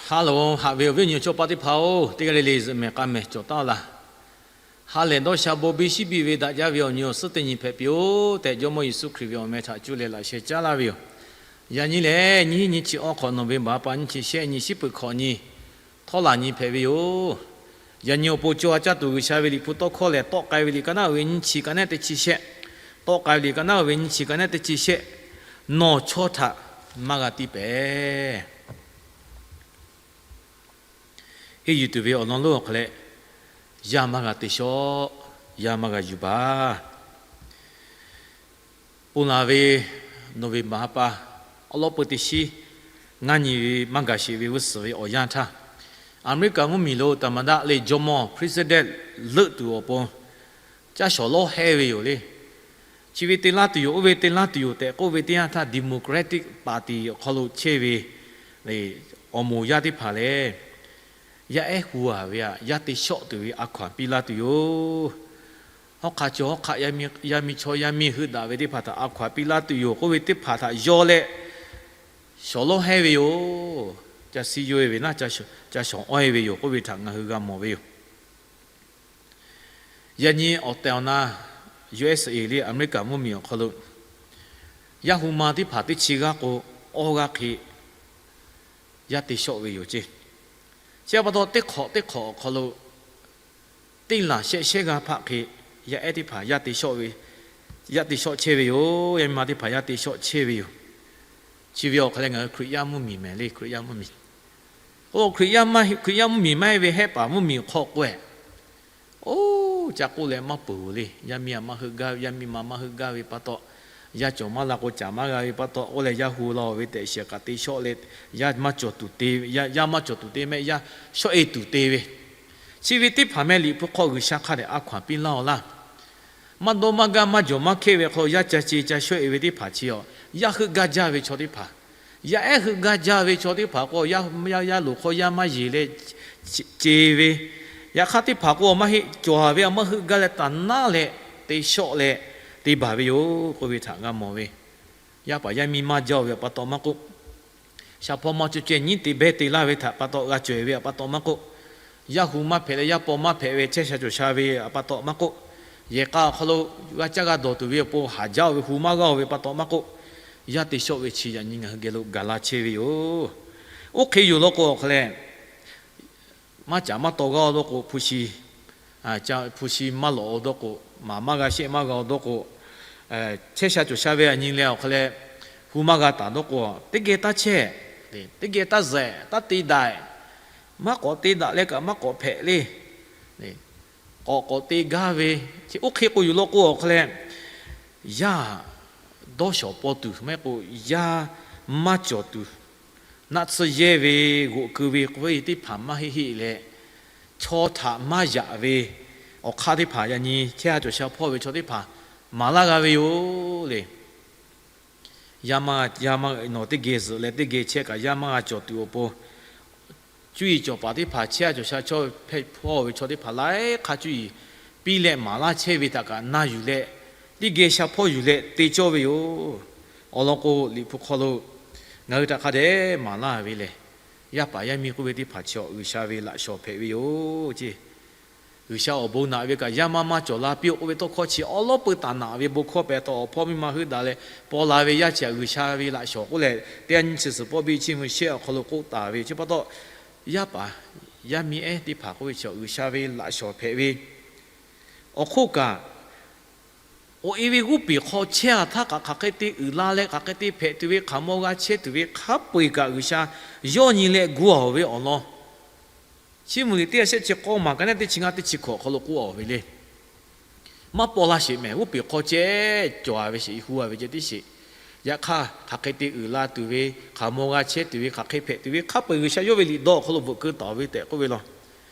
Hk'a lo haꞈ ve awˬ viˉ awˬ nyi awˬ chawˇ paˆ teˇ hpaˍ-oˬ, teˇ g'aˇ le le zuhꞈ mehˍ k'a mehˍ cawˬ taˉ laˇ. Ha lehˬ dawˇ sha bon biˇ shiˉ biˇ ve daꞈ jaˇ ve awˬ nyi awˬ suhˉ teˇ nyi hpehꞈ piˇ-oˆ tehꞈ, Jawˇmawˇ Yeˍsuˆ Hkriꞈ ve awˬ meh htaꞈ cuˇ leh laꞈ sheh caˉ laˇ ve yoˬ. Yaꞈ nyi lehˬ, nyiˇ hinˉ nyiˇ chi awˇ hk'awꞈ nawˬ ve baˬ pa nyiˇ chi shehˆ nyi shiˉ peuˬ hk'awꞈ nyi, htawˇ laˬ nyi hpehꞈ ve yoˬ. Yaꞈ nyi awˬ pon co ha caˇ tuˬ G'uiˬsha ve Liꞈ hpu tawˇ hkawˇ lehˬ, tawˆ k'ai ve liꞈ ka naˉ uiˍ ve nyiˇ chi ka neˉ teˇ chi shehˆ, tawˆ k'ai ve liꞈ ka naˉ uiˍ ve nyiˇ chi ka neˉ teˇ chi shehˆ, Nawˬ chaw htaꞈ maˇ g'a tiˇ pehˍ. Henˇ yuˬ tuˬ ve awˬ lawn lonˉ awˬ hk'aw leh, yaˇ maˇ g'a te shawˆ, yaˇ maˇ g'a yuˬ baˬ. Ponˬ laˬ ve November ha pa awˉ lawˉ peu teˇ shiˉ ngaˇ nyi ve maˇ gaˬ sheˍ ve g'uˇ suhˍ ve awˬ yanˇ htaˇ, America mvuhˇmiˬ lo သမ္မတ le jawˇmawˇ พระเจเดต leuˆ tuˬ awˬ pon caˇ shawˍ lawˉ hehnˇ ve yoˬ le. Chi ve te laˇ tuˬ yoˬ, oˇ ve te laˇ tuˬ yoˬ tehꞈ k'oˆ ve teˇ yanˇ htaˇ, Democratic Party awˬ hk'aw lo chehˇ ve awˬ moˍ yaˇ teˇ hpaˍ lehˬ, yaˇ ehˉ hu-a ve aꞈ, yaˇ te shawˆ tuˬ ve a hkaw-anˬ piˇ laˇ tuˬ yoˬ. Hawˉ hk'aˆ chaw hawˉ hk'aˆ, yaˇ miˇ chaw yaˇ miˇ heuˆ daꞈ ve teˇ hpaˍ htaꞈ a hkaw-anˬ piˇ laˇ tuˬ yoˬ k'oˆ ve teˇ hpaˍ htaꞈ yawˇ leh shawˍ lawˉ hehnˇ ve yoˬ. Ca siˉ yoˇ-e ve naˉ, ca shawˍ awˇ-e ve yoˬ k'oˆ ve htaꞈ ngaˬ hui g'a mawˬ ve yoˬ. Yaꞈ nyi awˬ tehˬ awˬ na U S A le, America mvuhˇmiˬ awˬ hk'aw lo yaˇ hu ma teˇ hpaˍ teˇ chi g'aˇ k'o, awˇ g'aˇ hk'e yaˇ te shawˆ ve yoˬ ceˇ. Chi pa taw teˇ hk'awꞈ teˇ hk'awꞈ awˬ hk'aw lo teˇ laˬ shehˆ shehˆ g'aˇ hpaˆ hk'e yaˇ ehˉ teˇ hpaˍ yaˇ te shawˆ ve, yaˇ te shawˆ chehˇ ve yoˬ. Yaˇ miˇ ma teˇ hpaˍ yaˇ te shawˆ chehˇ ve yoˬ. Chi ve awˬ hk'aw leh ngaˬ hui Hkriꞈ yaˇ mvuhˇmiˬ mehˍ le, Hkriꞈ yaˇ mvuhˇmiˬ. K'o Hkriꞈ yaˇ mvuhˇmiˬ maˇ heˆ ve hehˆ paˍ mvuhˇmiˬ hk'aw k'o-e, oˇ ca k'oˆ leh maˇ peuˬ-oˬ le. Yaˇ miˇ a maˇ heuˆ gaˇ, yaˇ miˇ ma maˇ heuˆ gaˇ ve pa taw, yaˇ cawˬ maˇ la k'o caˍ maˇ g'a ve pa taw, k'oˆ leh yaˇ hu la-oˬ ve tehꞈ shiˍ kaꞈ te shawˆ leh, yaˇ maˇ cawˬ tuˬ te, yaˇ maˇ cawˬ tuˬ te mehˆ, yaˇ shawˆ-e tuˬ te ve, chi ve teˇ hpaˍ meh Liꞈ hpu hk'aw G'uiˬsha hk'a dehꞈ a hkaw-anˬ piˇ laˇ-oˬ laˇ. Maˇ dawˇ maˇ gaˇ maˇ jawˬ maˇ hkehˇ ve hk'aw lo yaˇ ca ce ca shawˆ-e ve teˇ hpaˍ chi-a, yaˇ heuˆ gaˇ jaˇ ve chaw teˇ hpaˍ, yaˇ ehˉ heuˆ gaˇ jaˇ ve chaw teˇ hpaˍ k'o, yaˇ yaˇ loˍ hk'aw yaˇ maˇ yeˬ leh ce ve, yaꞈ hk'aˇ teˇ hpaˍ k'o maˇ heˆ, cawˬ-a ve a maˇ heuˆ gaˇ leh taˍ naˉ leh te shawˆ leh te baˬ ve yoˬ k'oˆ ve htaꞈ g'a mawˬ ve. Yaˇ paˍ yaˇ miˇ maˇ jaˇ-oˬ ve pa taw maˇ k'oˆ, sha hpawˇ maˇ cawˬ ceh nyiˉ te behˇ te laˇ ve htaꞈ pa taw g'a cawˬ-e ve pa taw maˇ k'oˆ, yaˇ hu maˇ hpehꞈ leh yaˇ paw maˇ hpehꞈ ve chehˇ sha cawˬ sha ve pa taw maˇ k'oˆ, yehˬ k'a awˬ hk'aw lo g'a caˇ g'a dawˬ tuˬ ve awˬ pon haˍ jaˇ-oˬ ve hu maˇ g'a-oˬ ve pa taw maˇ k'oˆ, yaˇ te shawˆ ve chi yaꞈ nyi ngaˬ hui geh lo gaˬ la chehˇ ve yoˬ. Oˇ hk'e yoˬ law k'o awˬ hk'aw leh, maˇ caˍ maˇ taw g'a-oˬ dawˇ k'o, hpu shi, hpu shi maˇ lawꞈ-oˬ dawˇ k'o, maˍ maˇ g'a shehˆ maˇ g'a-oˬ dawˇ k'o, chehˇ sha cawˬ sha ve a nyi leh awˬ hk'aw leh, hu maˇ g'a taˍ dawˇ k'o, teˇ geh taˇ chehˇ, teˇ geh taˇ zehˬ taˇ te daꞈ, maˇ k'awꞈ te daꞈ leh kaꞈ maˇ k'awꞈ hpehꞈ le. K'awꞈ k'awꞈ te gaˇ ve, oˇ hk'e k'o yoˬ law k'o awˬ hk'aw leh, yaˇ dawˇ shawˍ paw tuˬ maˇ heˆ k'o, yaˇ maˇ cawˬ tuˬ, naˆ tsuhˇ yehˇ ve, g'oꞈ keu ve k'oˆ ve teˇ hpaˍ maˇ heˆ heˆ leh, chaw htaꞈ maˇ yaꞈ ve awˬ hk'aˇ teˇ hpaˍ yaꞈ nyi chehˇ sha cawˬ sha hpawˇ ve chaw teˇ hpaˍ maˍ laˇ g'a ve yoˬ le. Yaˇ maˇ, yaˇ maˇ nawˬ teˇ geh zuhꞈ leh teˇ geh chehˇ kaꞈ yaˇ maˇ g'a cawˬ tuˬ awˬ pon, cuˇ yiˍ cawˬ paˍ teˇ hpaˍ chehˇ sha cawˬ sha chaw hpehˇ hpawˇ ve chaw teˇ hpaˍ laiˉ hk'aˇ cuˇ yiˍ piˇ leh maˍ laˇ chehˇ ve htaꞈ kaꞈ na yuˬ leh, teˇ geh sha hpawˇ yuˬ leh te cawˇ ve yoˬ. Awˬ lawn k'o Liꞈ hpu hk'aw lo ngaˬ hui htaꞈ hk'a dehꞈ maˍ laˇ ve lehˬ, yaˇ paˍ yaˇ miˇ k'oˆ ve teˇ hpaˍ chi G'uiˬsha ve laꞈ shawˍ hpehꞈ ve yoˬ ceˇ. G'uiˬsha awˬ bon naꞈ ve kaꞈ yaˇ maˇ maˇ cawˬ la piˇ-oˬ k'oˆ ve tawˇ hkawˇ chi awˉ lawˉ peu taˍ naꞈ ve bon hkawˇ pehꞈ taw, awˬ hpawˇ miˇ ma heuˆ daꞈ leh paw la ve yaˇ chi htaꞈ G'uiˬsha ve laꞈ shawˍ k'oˆ leh, teˇ yanˇ nyiˇ chi suhˍ pawˆ biˇ chiˇ mvuh shehˆ awˬ hk'aw lo k'oˆ taˍ ve chi pa taw, yaˇ paˍ yaˇ miˇ ehˉ teˇ hpaˍ k'oˆ ve chi G'uiˬsha ve laꞈ shawˍ hpehꞈ ve. Awˬ hk'oˆ kaꞈ, awˬ e ve g'oˇ peˬ hk'aw chehˇ-a htaˇ kaꞈ hk'aˬ hk'e te uiˍ la leh hk'aˬ hk'e te hpehꞈ tuˬ ve hk'aˬ maw g'a chehˇ tuˬ ve hk'a peu-eˬ kaꞈ G'uiˬsha yawˇ nyi leh gu-a-oˬ ve awˬ lawn, Chiˇ mvuh liꞈ teˇ ha shehˆ chi k'awˇ maˬ ka neˉ teˇ chi ngaˇ teˇ chi hkawꞈ awˬ hk'aw lo k'oˆ-a ve le. Maˇ paw la sheˍ mehˍ, g'oˇ peˬ hk'aw ceh cawˬ-a ve sheˍ, hu-a ve ceh tiˉ sheˍ. Yaꞈ hk'aˇ, hk'aˬ hk'e te uiˍ la tuˬ ve, hk'aˬ maw g'a chehˇ tuˬ ve, hk'aˬ hk'e hpehꞈ tuˬ ve hk'a peu-eˬ G'uiˬsha yawˇ ve liꞈ dawˇ awˬ hk'aw lo bvuhꞈ keu taˍ-oˬ ve tehꞈ k'oˆ ve law.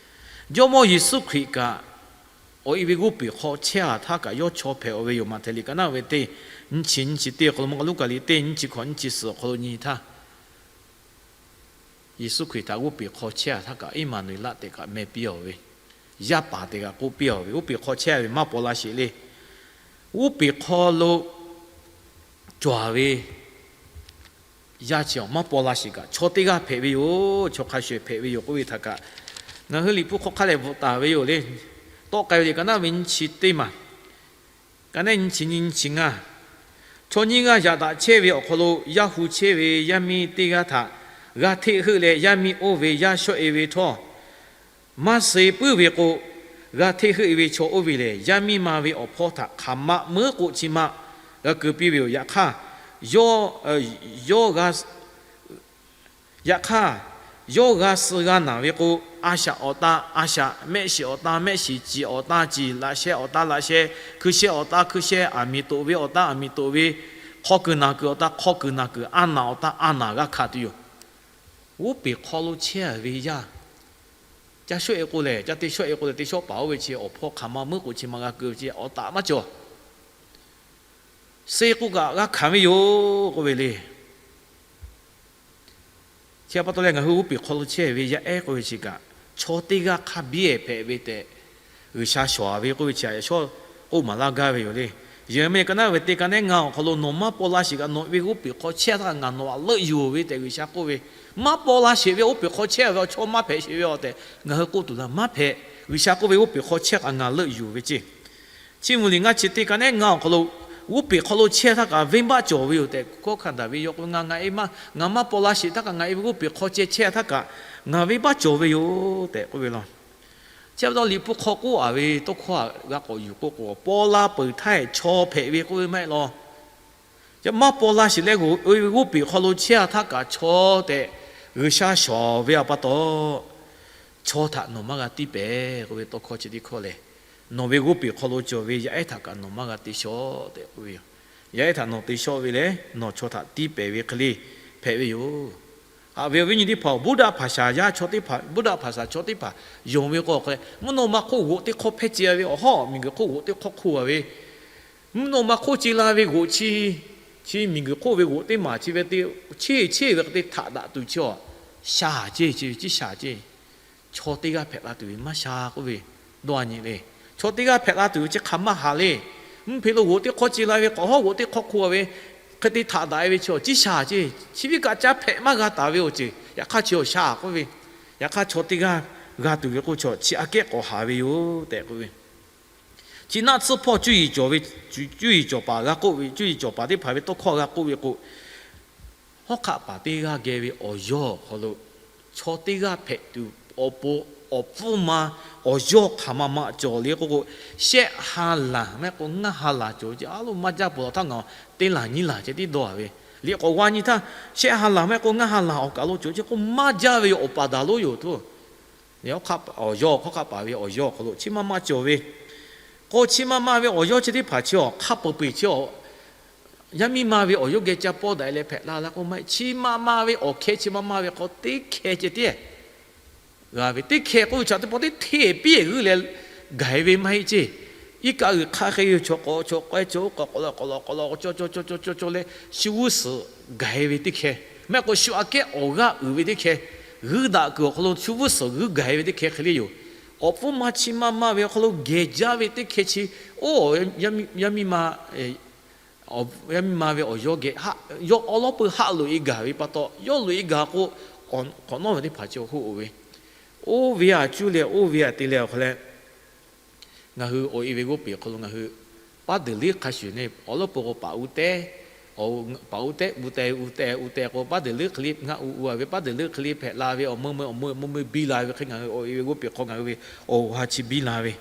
Jawˇmawˇ Yeˍsuˆ Hkriꞈ kaꞈ, awˬ e ve g'oˇ peˬ hk'aw chehˇ-a htaˇ kaꞈ yawˇ chaw hpehꞈ-oˬ ve yoˬ. Maꞈhtehˍ liꞈ ka naˉ ve teˇ nyiˇ chi nyiˇ chi teˇ awˬ hk'aw lo, maˇ k'a Luˉkaꞈ liꞈ teˇ nyiˇ chi hkawꞈ nyiˇ chi suhˍ awˬ hk'aw lo nyi htaˇ, Yeˍsuˆ Hkriꞈ htaꞈ g'oˇ peˬ hk'aw chehˇ-a htaˇ kaꞈ Iˉmaˍnuˍeˍlaˆ tehꞈ kaꞈ meh piˇ-a ve, yaˇ paˍ tehꞈ kaꞈ k'oˆ piˇ-a ve, g'oˇ peˬ hk'aw chehˇ-a ve maˇ paw la sheˍ le. G'oˇ peˬ hk'aw lo cawˬ-a ve Yaˇ chi awˬ maˇ paw la sheˍ kaꞈ, chaw teˇ g'aˇ hpehꞈ ve yoˬ. Chaw hk'a shuˍ hpehꞈ ve yoˬ k'oˆ ve htaꞈ kaꞈ, ngaˬ hui Liꞈ hpu hk'aw hk'a lehˬ bvuhꞈ taˍ ve yoˬ le. Tawˆ k'ai ve le, ka naˉ ve nyiˇ chi teˇ maˬ, ka naˉ nyiˇ chi nyiˇ, nyiˇ chi ngaˇ. Chaw nyiˇ g'aˇ yaꞈ daꞈ chehˇ ve awˬ hk'aw lo, yaˇ hu chehˇ ve yaˇ miˇ teˇ g'aˇ htaꞈ g'a hteˆ heuˆ leh, yaˇ miˇ oˇ ve yaˇ shawˆ e ve htawˇ, maˇ suh puiˉ ve k'o, g'a hteˆ heuˆ e ve chaw oˇ ve lehˬ, yaˇ miˇ ma ve awˬ hpawˇ htaꞈ hk'aˬ ma meuˉ k'o chi ma g'a keu piˇ ve yoˬ. Yaꞈ hk'aˇ, yawˇ, yawˇ g'a Yaꞈ hk'aˇ, yawˇ g'a suh g'a naˬ ve k'o, a shaꞈ awˬ ta a shaꞈ, mehˆ shiˍ awˬ ta mehˆ shiˍ, ciˍ awˬ ta ciˍ, laꞈ sheh awˬ ta laꞈ sheh, hkui sheh awˬ ta hkui sheh, aˬ miˍ toꞈ ve awˬ ta aˬ miˍ toꞈ ve, hk'aw kuiˬ naˬ kuiˬ awˬ ta hk'aw kuiˬ naˬ kuiˬ, a naˬ awˬ ta a naˬ g'a hkanˍ tuˬ yoˬ. G'oˇ peˬ hk'aw lo chehˇ ve yaˇ, ca shawˆ e k'o lehˬ, ca te shawˆ e k'o lehˬ, te shawˆ paˍ oˇ ve chi awˬ hpawˇ hk'aˬ ma meuˉ k'o chi ma g'a keu ve chi awˬ taꞈ maˇ cawˬ. Suh k'o kaꞈ g'a hkanˍ ve yoˬ k'oˆ ve le. Chi pa taw leh ngaˬ hui g'oˇ peˬ hk'aw lo chehˇ ve yaˇ ehˉ k'oˆ ve chi kaꞈ, chaw teˇ g'aˇ hk'a biˇ hpehꞈ ve tehꞈ G'uiˬsha shawˍ ve k'oˆ ve chi a, yaꞈ shawˉ k'oˆ maˍ laˇ gaˇ ve yoˬ le. Yeˍraˍmiˆ ka naˉ ve teˇ ka nehˉ ngaˇ awˬ hk'aw lo, nawˬ maˇ paw la sheˍ kaꞈ nawˬ ve g'oˇ peˬ hk'aw chehˇ htaˇ kaꞈ ngaˬ nawˬ htaꞈ leuˆ yuˬ ve tehꞈ G'uiˬsha k'oˆ ve. Maˇ paw la sheˍ ve g'oˇ peˬ hk'aw chehˇ ve awˬ chaw maˇ hpehꞈ sheˍ ve awˬ tehꞈ ngaˬ hui k'oˆ tuˬ laˇ maˇ hpehꞈ. G'uiˬsha k'oˆ ve, g'oˇ peˬ hk'aw chehˇ kaꞈ ngaˬ leuˆ yuˬ ve ceˇ. Chi mvuhˇ liꞈ ngaˇ chi teˇ ka nehˉ ngaˇ awˬ hk'aw lo, g'oˇ peˬ hk'aw lo chehˇ htaˇ kaꞈ venˇbaˆ cawˬ ve yoˬ tehꞈ kawˇ hkanˍ daꞈ ve yoˬ k'o, ngaˬ ngaˬ e maˇ, ngaˬ maˇ paw la sheˍ htaˇ kaꞈ ngaˬ e ve g'oˇ peˬ hk'aw chehˇ chehˇ htaˇ kaꞈ ngaˬ venˇbaˆ cawˬ ve yoˬ tehꞈ k'oˆ ve law. Chi pa taw Liꞈ hpu hk'aw k'oˆ a ve tawˇ hkawˇ g'a k'awꞈ yuˬ k'oˆ k'o, paw la peuˬ htaˇ chaw hpehꞈ ve k'oˆ ve maˇ heˆ law. Maˇ paw la sheˍ leh g'oˇ, oˇ ve g'oˇ peˬ hk'aw lo chehˇ htaˇ kaꞈ chaw tehꞈ G'uiˬsha shawˍ ve a pa taw, chaw htaꞈ nawˬ maˇ g'a tiˇ pehˍ k'oˆ ve tawˇ hkawˇ chi teˇ hkawˇ lehˬ, nawˬ ve g'oˇ peˬ hk'aw lo cawˬ ve yaˇ ehˉ htaꞈ kaꞈ nawˬ maˇ g'a te shawˆ tehꞈ k'oˆ ve yoˬ. Yaˇ ehˉ htaꞈ nawˬ te shawˆ ve leh nawˬ chaw htaꞈ tiˇ pehˍ ve hk'e le hpehꞈ ve yoˬ. Haꞈ ve awˬ viˉ nyi teˇ hpaˍ-oˬ, Buddha hpaˍ shaˍ yaˇ chaw teˇ hpaˍ, Buddha hpaˍ shaˍ chaw teˇ hpaˍ yonˍ ve k'o, hk'e mvuhˇ naw ma hk'oˆ g'oꞈ teˇ hk'awˇ hpehˇ ce ve awˬ hawˉ miˬ guiˬ hk'oˆ g'oꞈ teˇ hk'awˇ hk'oˆ a ve, mvuhˇ naw ma hk'oˆ ce la ve g'oꞈ chi, chi miˬ guiˬ hk'oˆ ve g'oꞈ teˇ maˬ chi ve te, cheˇ cheˇ ve hk'e te htaꞈ daꞈ tuˬ chi awˬ, shaˍ ceˇ, chi ve ciˉ shaˍ ceˇ. Chaw teˇ g'aˇ hpehꞈ la tuˬ ve maˇ sha k'oˆ ve dawˇ a nyi le. Chaw teˇ g'aˇ hpehꞈ la tuˬ ve chi hk'aˬ maˇ haˍ le. Mvuhˇ hpe lo g'oꞈ teˇ hk'awˇ ce la ve k'awꞈ hawˉ g'oꞈ teˇ hk'awˇ hk'oˆ a ve, hk'e te htaꞈ daꞈ e ve chi awˬ ciˉ shaˍ ceˇ. Chi viˉ kaꞈ caˇ hpehꞈ maˇ g'a taˍ ve awˬ ceuˬ, yaꞈ hk'aˇ chi awˬ sha k'oˆ ve, yaꞈ hk'aˇ chaw teˇ g'aˇ g'a tuˬ ve k'o, chi aꞈ kehˉ k'awꞈ haˍ ve yoˬ tehꞈ k'oˆ ve. Chi naˆ tsuhˇ hpawˇ cuˇ yiˍ cawˬ ve, cuˇ yiˍ cawˬ paˍ g'a k'oˆ ve, cuˇ yiˍ cawˬ paˍ teˇ hpaˍ ve tawˇ hkawˇ g'a k'oˆ ve k'o, hawˉ hk'aˆ paˍ teˇ g'aˇ geh ve awˬ yawˇ awˬ hk'aw lo, chaw teˇ g'aˇ hpehꞈ tuˬ awˬ pon awˬ pfuhˇ ma awˬ yawˇ hk'aˬ ma ma cawˬ le k'oˆ k'o, shehˆ ha laˬ mehˆ k'o ngaˇ ha laˬ cawˬ ve ceˇ. A lo maˇ jaˇ peuˬ laˬ htaˇ ngaˬ teˇ laˬ nyiˇ laˬ ceh tiˉ dawˇ a ve. Liꞈ k'awꞈ g'a nyi htaˇ, shehˆ ha laˬ mehˆ k'o ngaˇ ha laˬ awˬ kaˬ lo cawˬ ceˇ k'o, maˇ jaˇ ve yoˬ, awˬ paˍ daꞈ lonˉ yoˬ tuˬ. Yaꞈ hk'aˇ awˬ yawˇ hawˉ hk'aˆ paˍ ve awˬ yawˇ awˬ hk'aw lo chi ma ma cawˬ ve k'o, chi ma ma ve awˬ yawˇ chi teˇ hpaˍ chi awˬ hk'a peu-eˬ chi awˬ yaˇ miˇ ma ve awˬ yawˇ geh ca pawˇ daꞈ leh hpehꞈ la la k'o maˇ heˆ. Chi ma ma ve awˬ hkeh chi ma ma ve hk'aw teˇ hkeh ceh tiˉ g'a ve, teˇ hkeh k'oˆ ve chaw teˇ pawˆ teˇ hteˇ piˇ g'uiˇ leh gaˬ e ve maˇ heˆ ceˇ. Iˉ kaˆ g'uiˬ hk'aˇ hk'e yoˬ, chaw k'awꞈ chaw k'awehˇ chaw k'awꞈ k'awꞈ lawꞈ k'awꞈ lawꞈ k'awꞈ lawꞈ cawˇ cawˇ cawˇ cawˇ leh shu g'uˇ suhˍ gaˬ e ve teˇ hkeh, mehˆ k'o shu aꞈ kehˉ awˬ g'aˇ uiˍ ve teˇ hkeh, g'uiˇ daꞈ kuiˬ awˬ hk'aw lo shu g'uˇ suhˍ g'uiˇ gaˬ e ve teˇ hkeh hk'e le yoˬ. Awˬ pfuhˇ ma chi ma ma ve awˬ hk'aw lo geh jaˇ ve teˇ hkeh chi, oˇ yaˇ miˇ ma, yaˇ miˇ ma ve awˬ yawˇ geh, yawˇ awˉ lawˉ peu haˆ loꞈ e gaˬ ve pa taw, yawˇ loꞈ e gaˬ k'o, hk'awꞈ nawˉ ve teˇ hpaˍ chi awˬ hoˆ oˬ ve, oˇ ve aꞈ cuˇ leh oˇ ve aꞈ te leh awˬ hk'aw leh, ngaˬ hui awˬ e ve g'oˇ peˬ hk'aw lo ngaˬ hui paˉ deuˬ leuˉ hk'a shuˍ neˇ awˬ lawˉ peu k'o paˍ u tehˉ, paˍ u tehˉ u teh u teh u teh k'o, paˉ deuˬ leuˉ hk'e le ngaˆ u u a ve, paˉ deuˬ leuˉ hk'e le hpehꞈ la ve, awˬ meuˇ meuˇ awˬ meuˇ meuˇ meuˇ biˇ la ve hk'e ngaˬ hui awˬ e ve g'oˇ peˬ hk'aw ngaˬ hui ve awˬ ha chi biˇ la ve,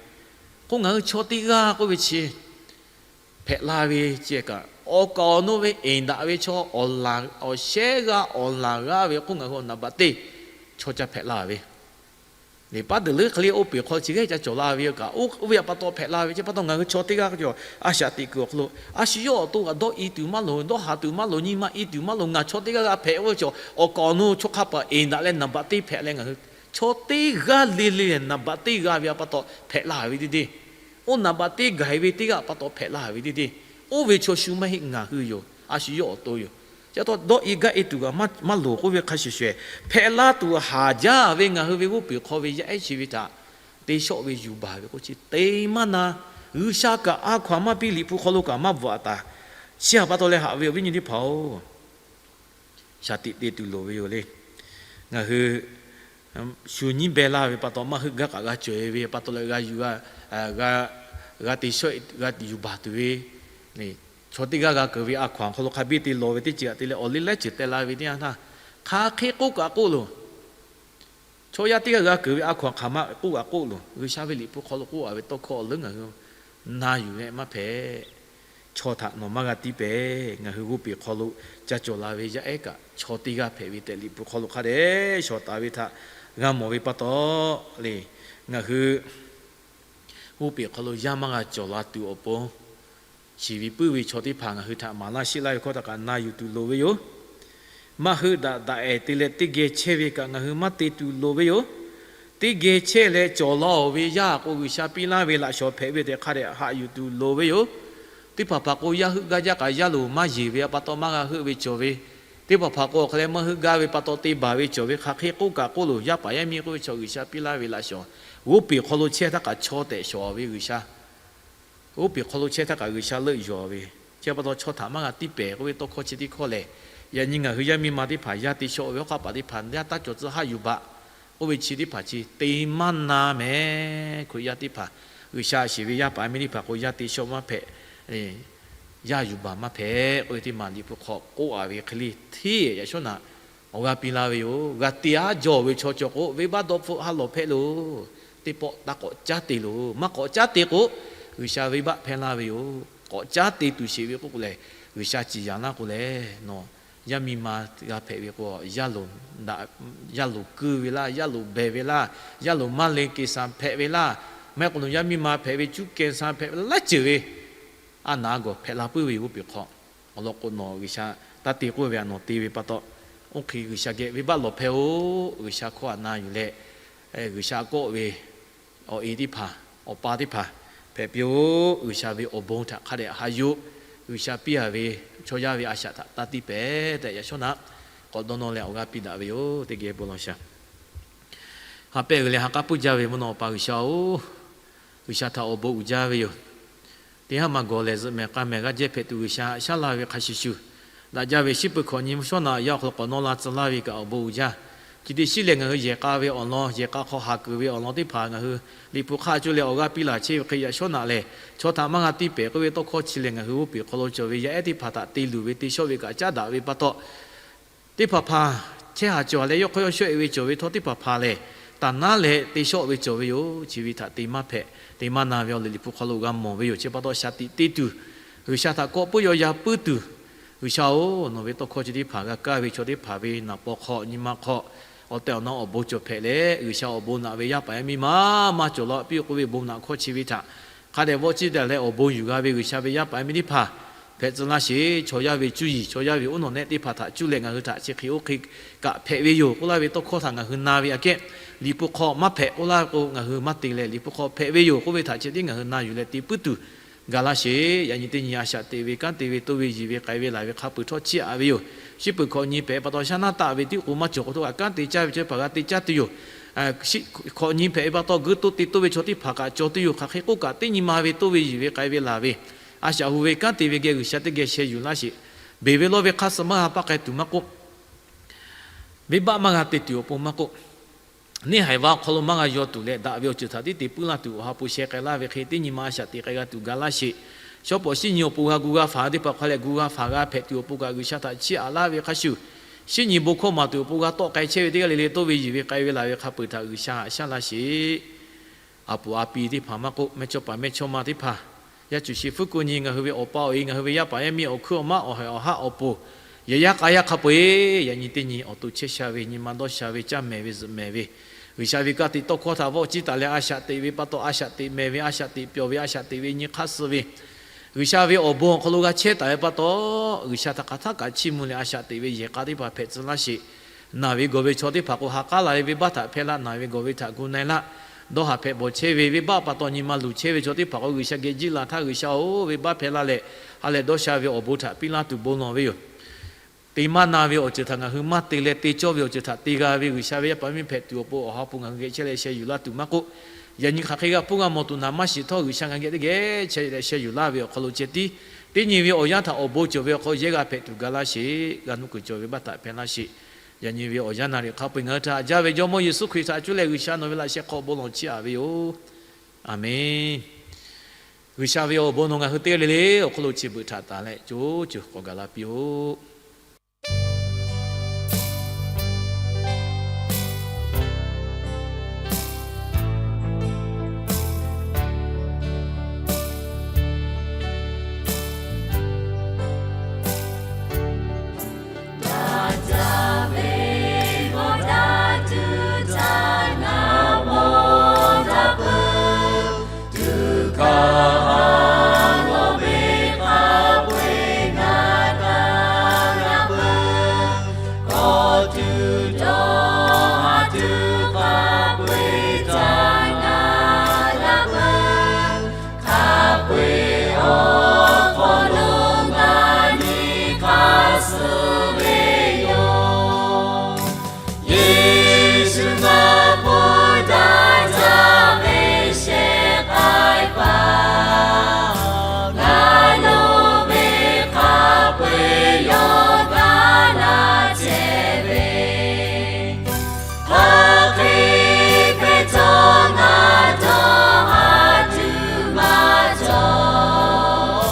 k'o ngaˬ hui chaw teˇ g'aˇ k'oˆ ve chi hpehꞈ la ve ceh kaꞈ, awˬ kaˍ awˬ nu ve eˍ daꞈ ve chaw awˬ laˬ awˬ shehˉ g'aˇ awˬ laˬ g'aˇ ve k'oˆ ngaˬ hui awˬ naˍ baꞈ teˇ chaw ca hpehꞈ la ve le. Paˉ deuˬ leuˉ hk'e le oˇ peˬ hk'aw chi g'ehˇ ca cawˬ la ve yoˬ kaꞈ, oˇ ve aꞈ pa taw hpehꞈ la ve ceˇ pa taw, ngaˬ hui chaw teˇ g'aˇ k'o, a shaꞈ teꞈ kuiˬ awˬ hk'aw lo a shu yawˇ awˬ to kaꞈ dawˇ i tuˬ maˇ loˍ, dawˇ haˍ tuˬ maˇ loˍ, nyi ma i tuˬ maˇ loˍ, ngaˬ chaw teˇ g'aˇ g'a hpehꞈ oˇ ve chaw, awˬ kaˍ awˬ nu chaw hk'a paˍ eˍ daꞈ leh naˍ baꞈ teˇ hpehꞈ leh ngaˬ hui chaw teˇ g'aˇ le le leh naˍ baꞈ teˇ g'a ve aꞈ pa taw hpehꞈ la ve teˇ deˇ, oˇ naˍ baꞈ teˇ gaˬ e ve teˇ g'aˇ pa taw hpehꞈ la ve teˇ deˇ, oˇ ve chaw shu maˇ heˆ, ngaˬ hui yoˬ, a shu yawˇ awˬ to yoˬ. Chi pa taw dawˇ i gaˇ e tuˬ kaꞈ maˇ loˍ k'oˆ ve hk'a shuˍ shuˍ, hpehꞈ la tuˬ haˍ jaˇ ve ngaˬ hui ve g'oˇ peˬ hk'aw ve yaˇ ehˉ chi ve htaꞈ te shawˆ ve yuˬ baˬ ve k'o chi te maˇ na. G'uiˬsha kaꞈ a hkaw aˬ maˇ piˇ, Liꞈ hpu hk'aw lo kaꞈ maˇ bvuhꞈ taˍ. Chi aꞈ pa taw leh haꞈ ve awˬ viˉ nyi teˇ hpaˍ-oˬ, shaˍ tiꞈ te tuˬ loˍ ve yoˬ le. Ngaˬ hui shu nyiˉ beh laˇ ve pa taw, maˇ heuˆ gaˇ kaꞈ g'a cawˬ e ve pa taw leh, g'a yuˬ g'a, g'a te shawˆ g'a yuˬ baˬ tuˬ ve, chaw teˇ g'aˇ g'a keunˍ ve a hkaw-anˬ hk'aw lo hk'a biˇ te lawˬ ve teˇ ceuˬ aꞈ te leh awˬ liˇ lehˉ ceuˬ teh la ve teˇ yanˇ htaˇ, hk'aˬ hk'e k'oˆ kaꞈ k'oˆ loˬ. Chaw yaˇ teˇ g'aˇ g'a keunˍ ve a hkaw-anˬ hk'aˬ ma k'oˆ kaꞈ k'oˆ loˬ. G'uiˬsha ve Liꞈ hpu hk'aw lo k'oˆ a ve tawˇ hkawˇ awˬ leuˉ ngaˬ hui na yuˬ leh maˇ hpehꞈ. Chaw htaꞈ nawˬ maˇ g'a tiˇ pehˍ. Ngaˬ hui g'oˇ peˬ hk'aw lo ca cawˬ la ve yaˇ ehˉ kaꞈ chaw teˇ g'aˇ hpehꞈ ve tehꞈ Liꞈ hpu hk'aw lo hk'a dehꞈ shawˍ taˍ ve htaꞈ g'a mawˬ ve pa taw le, ngaˬ hui g'oˇ peˬ hk'aw lo yaˇ maˇ g'a cawˬ la tuˬ awˬ pon, shiˍ ve puiˉ ve chaw teˇ hpaˍ ngaˬ hui htaꞈ maˍ laˇ sheˆ laˇ ve hkawˇ htaꞈ kaꞈ na yuˬ tuˬ loˍ ve yoˬ. Maˇ heuˆ daꞈ daꞈ ehˍ te leh teˇ geh chehˇ ve kaꞈ ngaˬ hui maˇ te tuˬ loˍ ve yoˬ. Teˇ geh chehˇ leh cawˬ la-oˬ ve yaˇ k'o, G'uiˬsha piˇ laˇ ve laꞈ shawnˍ hpehꞈ ve tehꞈ hk'a dehꞈ haꞈ yuˬ tuˬ loˍ ve yoˬ. Teˇ hpaˍ hpaˍ k'o, yaˇ heuˆ gaˇ jaˇ kaꞈ yaˇ loˍ maˇ yeˬ ve pa taw maˇ g'a heuˆ ve cawˬ ve, teˇ hpaˍ hpaˍ k'o, awˬ hk'a leh maˇ heuˆ gaˇ ve pa taw te baˬ ve cawˬ ve, hk'aˬ hk'e k'oˆ kaꞈ k'oˆ loˬ, yaˇ paˍ yaˇ miˇ k'oˆ ve chaw G'uiˬsha piˇ laˇ ve laꞈ shawnˍ, g'oˇ peˬ hk'aw lo chehˇ htaˇ kaꞈ chaw tehꞈ shawˍ ve G'uiˬsha g'oˇ peˬ hk'aw lo chehˇ htaˇ kaꞈ G'uiˬsha leuˆ yuˬ ve, chi pa taw chaw htaꞈ maˇ g'a tiˇ pehˍ k'oˆ ve tawˇ hkawˇ chi teˇ hkawˇ lehˬ, yaꞈ nyi ngaˬ hui yaˇ miˇ ma teˇ hpaˍ yaˇ te shawˆ ve awˬ hk'aˇ paˍ teˇ hpaˍ yaˇ taˇ cawˬ tcuh haˆ yuˬ baˬ k'oˆ ve chi teˇ hpaˍ chi te maˇ na mehˍ. Hkriꞈ yaˇ teˇ hpaˍ, G'uiˬsha shiˍ ve yaˇ paˍ miˇ teˇ hpaˍ k'o, yaˇ te shawˆ maˇ hpehꞈ, yaˇ yuˬ baˬ maˇ hpehꞈ k'oˆ ve teˇ maˬ Liꞈ hpu hk'aw k'oˆ a ve hk'e le, hteˇ yaꞈ shawˉ naꞈ awˬ g'aˇ piˇ laˇ ve yoˬ. G'a te aˉ jawˇ ve chaw cawˬ k'o, venˇbaˆ dawˇ hpfuhˆ ha lawˬ hpehꞈ loˬ. Teˇ pawˆ taˇ k'awꞈ caˉ te loˬ. Maˇ k'awꞈ caˉ te k'o, G'uiˬsha venˇbaˆ hpehˇ laˇ ve yoˬ. K'awꞈ caˉ te tuˬ sheˍ ve k'oˆ k'o lehˬ, G'uiˬsha ciˍ yanˍ laˇ k'o lehˬ, nawˬ yaˇ miˇ ma g'a hpehꞈ ve k'o, yaˇ loˍ kuiˇ ve laˇ, yaˇ loˍ behˬ ve laˇ, yaˇ loˍ maˇ le kehˬ saˍ hpehꞈ ve laˇ, maˇ heˆ k'o nawˬ yaˇ miˇ ma hpehꞈ ve cuˇ kehˬ saˍ hpehꞈ ve laˇ ceuˬ ve, a naˍ gawˬ hpehꞈ la puiˉ ve yoˬ. G'oˇ peˬ hk'aw awˬ lawn k'o, nawˬ G'uiˬsha taˇ te k'oˆ ve a nawˬ te ve pa taw, oˇ hk'e G'uiˬsha geh venˇbaˆ lawˬ hpehˇ-oˬ. G'uiˬsha hkawˇ htaꞈ na yuˬ leh, G'uiˬsha kawˆ ve awˬ e teˇ hpaˍ, awˬ pa teˇ hpaˍ hpehꞈ piˇ-oˬ. G'uiˬsha ve awˬ bon htaꞈ hk'a dehꞈ haꞈ yuˬ. G'uiˬsha piˇ a ve chaw yaˇ ve a shaꞈ htaꞈ taˇ tiˇ pehˍ tehꞈ yaꞈ shawˉ naꞈ k'awꞈ dawˇ nawˇ leh awˬ g'aˇ piˇ daꞈ ve yoˬ. Teˇ geh bon lawˬ shaˍ. Ha pehˇ g'uiˬ leh ha k'aˉ puiˉ jaˇ ve mvuhˇ naw Awˬ pa G'uiˬsha-oˬ, G'uiˬsha htaꞈ awˬ bon uiˍ jaˇ ve yoˬ. Teˇ haˉ ma gawˬ lehˬ zuhꞈ mehˍ k'a mehˍ g'aˇ jehˇ hpehꞈ tuˬ G'uiˬsha haꞈ shaˉ laˇ ve hk'a shuˍ shuˍ, daꞈ jaˇ ve shiˉ peuˬ hkawꞈ nyi mvuhˇ shawˉ naꞈ yaˇ awˬ hk'aw lo k'awꞈ nawˇ la tcuh laˇ ve kaꞈ awˬ bon uiˍ jaˇ. Chi teˇ shiˉ lehˬ, ngaˬ hui yehˬ k'a ve awˬ lawn, yehˬ k'a hk'aw haˍ kuiˬ ve awˬ lawn teˇ hpaˍ ngaˬ hui Liꞈ hpu hk'aˇ cuˇ leh awˬ g'aˇ piˇ laˬ chehˇ ve hk'e yaꞈ shawˉ naꞈ lehˬ, chaw htaꞈ maˇ g'a tiˇ pehˍ k'oˆ ve tawˇ hkawˇ chi lehˬ, ngaˬ hui g'oˇ peˬ hk'aw lo cawˬ ve yaˇ ehˉ teˇ hpaˍ htaꞈ te luˬ ve te shawˆ ve kaꞈ caˉ daꞈ ve pa taw, teˇ hpaˍ hpaˍ chehˇ haˍ cawˬ leh yawˇ hk'aw yawˇ shawˆ e ve cawˬ ve htawˇ, teˇ hpaˍ hpaˍ lehˬ taˍ naˉ leh te shawˆ ve cawˬ ve yoˬ. Chi ve htaꞈ te maˇ hpehꞈ, te maˇ na ve awˬ liꞈ Liꞈ hpu hk'aw lo g'a mawˬ ve yoˬ. Chi pa taw shaˍ tiꞈ te tuˬ, G'uiˬsha htaꞈ kawˆ puiˉ yaw ya puiˉ tuˬ, G'uiˬsha-oˬ, nawˬ ve tawˇ hkawˇ chi teˇ hpaˍ g'a kaˇ ve chaw teˇ hpaˍ ve naˍ paw hk'aw nyi ma hk'aw awˬ tehˬ awˬ na awˬ bon cawˬ hpehꞈ leh, G'uiˬsha awˬ bon naꞈ ve yaˇ paˍ yaˇ miˇ ma maˇ cawˬ la piˇ k'oˆ ve bon naꞈ hkawˇ chi ve htaꞈ hk'a dehꞈ vawˆ ciˇ daꞈ leh awˬ bon yuˬ g'a ve G'uiˬsha ve yaˇ paˍ yaˇ miˇ teˇ hpaˍ hpehꞈ tcuh laˇ sheˍ. Chaw yaˇ ve cuˇ yiˍ, chaw yaˇ ve uˉ nawˬ nehˆ teˇ hpaˍ htaꞈ cuˇ leh ngaˬ hui htaꞈ chi hk'e oˇ hk'e kaꞈ hpehꞈ ve yoˬ k'oˆ laˇ ve tawˇ hkawˇ htaꞈ ngaˬ hui na ve aꞈ kehˉ, Liꞈ hpu hk'aw maˇ hpehꞈ k'oˆ laˇ k'o, ngaˬ hui maˇ te leh Liꞈ hpu hk'aw hpehꞈ ve yoˬ k'oˆ ve htaꞈ chi tiˉ ngaˬ hui na yuˬ leh te puiˉ tuˬ ga laˇ sheˍ. Yaꞈ nyi teˇ nyi a shaꞈ teꞈ ve, kanˉ te ve, toˇ ve, yiˬ ve, k'ai ve, laˬ ve hk'a peuˬ htawˇ chiˇ aꞈ ve yoˬ. Shiˉ peuˬ hkawꞈ nyi hpehꞈ pa taw shaˉ naˉ taˆ ve tiˉ k'o maˇ cawˬ k'o htawˇ kaꞈ kanˉ te caˇ ve chaw teˇ hpaˍ g'a te caˇ tuˬ yoˬ. Hkawꞈ nyi hpehꞈ ve pa taw g'uiˇ toˇ te toˇ ve chaw teˇ hpaˍ kaꞈ cawˬ tuˬ yoˬ. Hk'aˬ hk'e k'oˆ kaꞈ teˇ nyi ma ve toˇ ve, yiˬ ve, k'ai ve, laˬ ve a shaꞈ hu ve kanˉ te ve geh G'uiˬsha teˇ geh sheh yuˬ laˇ sheˍ. Beˬ ve lawˇ ve hk'aˇ suh maˇ g'a paˆ k'ai tuˬ maˇ k'oˆ, venˇbaˆ maˇ g'a te tuˬ awˬ pon maˇ k'oˆ, neˇ haiˬ va awˬ hk'aw lo maˇ g'a yaw tuˬ leh, daꞈ ve awˬ ceuˬ htaꞈ tiˉ te puiˉ laˇ tuˬ awˬ ha hpu sheh k'ai laˇ ve hk'e teˇ nyi ma a shaꞈ teꞈ k'ai g'a tuˬ ga laˇ sheˍ. Shawˉ pawˍ shiˉ nyi awˬ pon g'a gu g'a faˍ teˇ hpaˍ hk'a leh gu g'a faˍ g'a hpehꞈ tuˬ awˬ pon kaꞈ G'uiˬsha htaꞈ chiˇ aꞈ laˇ ve hk'a shuˍ, shiˉ nyi bon hkawˇ maˍ tuˬ awˬ pon g'a tawˆ k'ai chehˇ ve teˇ g'aˇ le le toˇ ve, yiˬ ve, k'ai ve, laˬ ve hk'a peuˬ htaꞈ G'uiˬsha haꞈ shaˉ laˇ sheˍ. A puˍ a pi teˇ hpaˍ maˇ k'oˆ, mehˇchawˇ paˍ mehˇchawˇma teˇ hpaˍ, yaˇ cuˬ shi fuˉ ko nyi ngaˬ hui ve awˬ pa awˬ e, ngaˬ hui ve yaˇ paˍ yaˇ miˇ, awˬ hkuiˉ awˬ maˉ, awˬ haiˬ awˬ haˉ awˬ pon, yehˬ yaˇ k'a yaˇ hk'a peu-eˬ yaꞈ nyi teˇ nyi awˬ to chehˇ sha ve, nyi ma dawˇ sha ve, caˇ mehˍ ve zuhꞈ mehˍ ve, G'uiˬsha ve ka tiꞈ tawˇ hkawˇ htaꞈ vawˆ ciˇ taˍ leh a shaꞈ teꞈ ve pa taw a shaꞈ teꞈ mehˍ ve, a shaꞈ teꞈ pyawˬ ve, a shaꞈ teꞈ ve nyi hk'aˇ suh ve, G'uiˬsha ve awˬ bon awˬ hk'aw lo g'a chehˇ taˍ ve pa taw, G'uiˬsha htaꞈ hk'aˬ htaˆ kaꞈ chiˇ mvuh leh a shaꞈ teꞈ ve yehˬ k'a teˇ hpaˍ hpehꞈ tcuh laˇ sheˍ. Naˬ ve gawˬ ve chaw teˇ hpaˍ k'o, ha k'aˉ la ve venˇbaˆ htaꞈ hpehˇ laˇ, naˬ ve gawˬ ve htaꞈ gu na-e laˇ. Dawˇ haˍ hpehꞈ bawˬ chehˇ ve, venˇbaˆ pa taw nyi ma luˬ chehˇ ve chaw teˇ hpaˍ k'o, G'uiˬsha geh jiˇ la htaˇ, G'uiˬsha-oˬ, venˇbaˆ hpehˇ laˇ leh, ha lehˬ dawˇ sha ve awˬ bon htaꞈ piˇ laˇ tuˬ bon lawˬ ve yoˬ. Te maˇ na ve awˬ ceuˬ htaꞈ ngaˬ hui maˇ te leh te cawˇ ve awˬ ceuˬ htaꞈ te g'a ve G'uiˬsha ve yaˇ paˍ miˇ hpehꞈ tuˬ awˬ pon awˬ ha hpu ngaˬ hui geh chehˇ leh sheh yuˬ laˇ tuˬ maˇ k'oˆ, yaꞈ nyi hk'aˬ hk'e g'a hpuˇ g'a mawˬ tuˬ naˍ maˇ shiˍ htawˇ, G'uiˬsha ngaˬ geh teˇ geh chehˇ leh sheh yuˬ laˇ ve awˬ hk'aw lo ceh tiˉ Teˇ nyi ve awˬ yanˇ htaꞈ awˬ bon cawˬ ve awˬ hk'aw yehˇ g'a hpehꞈ tuˬ ga laˇ sheˍ. G'a nuˇ kuiˬ cawˬ ve baˆ htaꞈ hpehꞈ laˇ sheˍ. Yaꞈ nyi ve awˬ yanˇ naˍ riˍ hk'a peu-eˬ ngaˬ hui htaꞈ haꞈ jaˇ ve Jawˇmawˇ Yeˍsuˆ Hkriꞈ htaꞈ cuˇ leh G'uiˬsha nawˬ ve laꞈ sheh hk'aw bon lawˬ chiˇ aꞈ ve yoˬ. Aˍmenˍ. G'uiˬsha ve awˬ bon nawˬ ngaˬ hui teˇ g'aˇ le le awˬ hk'aw lo chi beuꞈ htaꞈ tanˍ leh co co k'awꞈ gaˬ la piˇ-oˆ. Yeˍsuˆ ngaˬ hpu daꞈ jaˇ ve shehˍ k'ai paˍ, ngaˬ lo ve hk'a peu-eˬ yawˇ ga laˇ chehˇ ve, hk'aˬ hk'e hpehꞈ htawˇ ngaˬ dawˇ haˍ tuˬ maˇ cawˬ.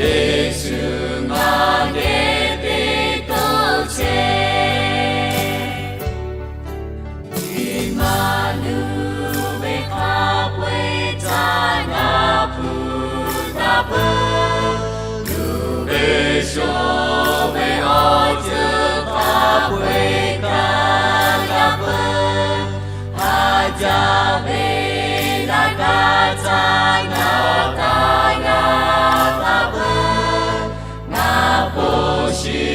Yeˍsuˆ ngaˬ geh te toˇ chehˇ. Iˉmaˍnuˆ ve hk'a peu-eˬ htaꞈ ngaˬ hpu taˇ peuˬ. Luˬ ve shoˍ ve awˬ ceuˬ hk'a peu-eˬ kaꞈ g'a peuˬ. Haˍ jaˇ ve laꞈ ka htaꞈ ngaˬ taˇ g'a taˇ peuˬ. Ngaˬ hpu shi